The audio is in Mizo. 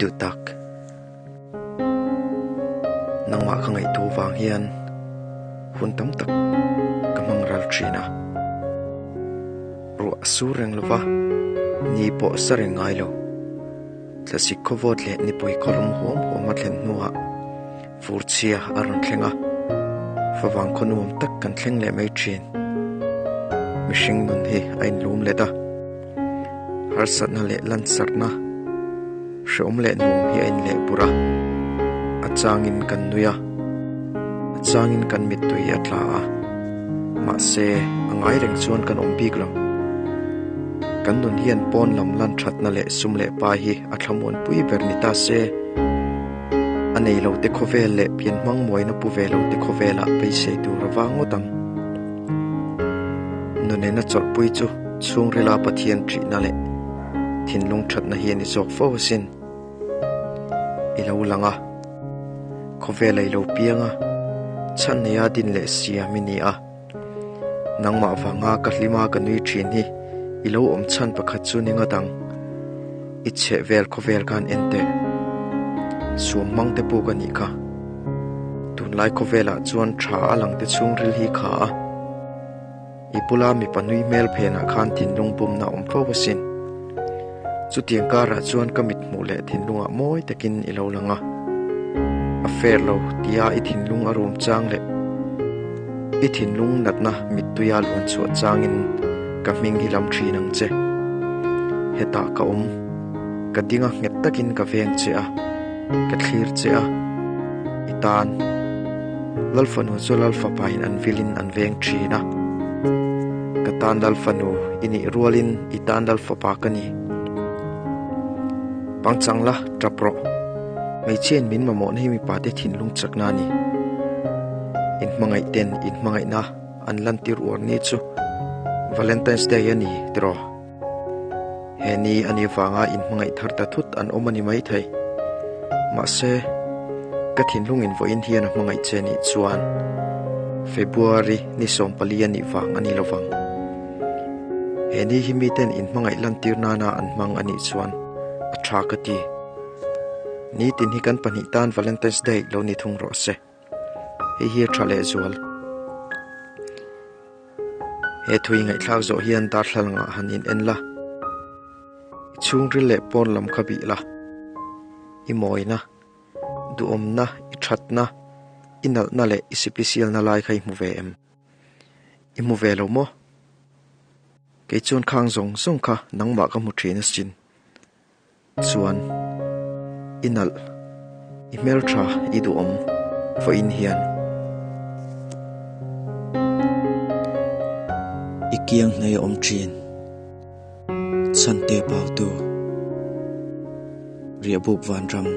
Duhtak, nangmah ka ngaihtuah vang hian hun tam tak ka hmang ral thin a. Ruah a sur reng lova, ni pawh a sa reng ngai lo. Thlasik khawvawt leh nipui khawlum huam huam a thlen hnuah fur chhia a rawn thleng a, favang khaw nuam tak kan thleng leh mai thin. Mihring nun hi a inlum let a, harsatna leh lansarhna hreawm leh nuam hi a inleh burh a, a changin kan nui a, a changin kan mittui a tla a, mahse a ngai reng chuan kan awm bik lo. Kan nun hian pawn lam lan thatna leh sum leh pai hi a thlamuanpui ber ni ta se. A nei lo te khawvel leh pianhmang muaina pu ve lo te khawvelah beisei tur a vang ngawt ang. Nunena chawlhpui chu chhungrila Pathian ṭihna leh thinlung ṭhatna hi a ni zawk fo asin. I lo lang a, khawvel a i lo piang a, chhan neia din leh siam i ni a. Nangmah vanga ka hlima ka nui ṭhin hi i lo awm chhan pakhat chu ni ngawt ang. I chheh vel khawvel khan en teh. Suam hmang te puk a nih kha. Tunlai khawvelah chuan tha a lang te chhungril hi kha a. I bula mipa nui hmel phenah khan thinlung bumna awm fo asin. Chutiang karah chuan ka mithmuh leh thinlungah mawi takin i lo lang a. A fair lo tia i thinlung a rum chang leh i thinlung natna mittuia luan chhuah changin ka hming hi lam thin ang che. Hetah ka awm, ka ding a nghet takin ka veng che a, ka thlir che a, i tan. Lalfanu chu Lalfapain an vilin an veng thin a. Ka tan Lalfanu i nih rualin i tan Lalfapa ka ni. Pangchang la, tap rawh. Hmeichhiain min mamawhna hi mipate thinlung chakna a ni. Inhmangaih ten inhmangaihna an lantir uar ni chu Valentine's Day a ni tiraw? He ni a nih vanga inhmangaih thar ta thut an awm a ni maithei. Mahse, ka thinlungin vawiin hian a hmangaih che nih chuan February ni 14 a nih vang a ni lovang. He ni hi miten inhmangaih lantir nana an hmang a nih chuan a tha ka ti. Nitin hi kan pahnih tan Valentine's Day lo ni thung rawh se. Hei hi a tha lehzual. He thui ngaihthlak zawh hian darthlalangah han in en la, i chhungril leh pawn lam kha bih la, i mawina, duhawmna, i thatna, i nalhna leh i sipisialna lai kha i hmu ve em? I hmu ve lo maw? Kei chuan khang zawng zawng kha nangmah ka hmu thin asin. Chuan, i nalh, i hmeltha, i duhawm vawiin hian. I kiang hnai a awm thin, chhante pautu, riahbuk vanram.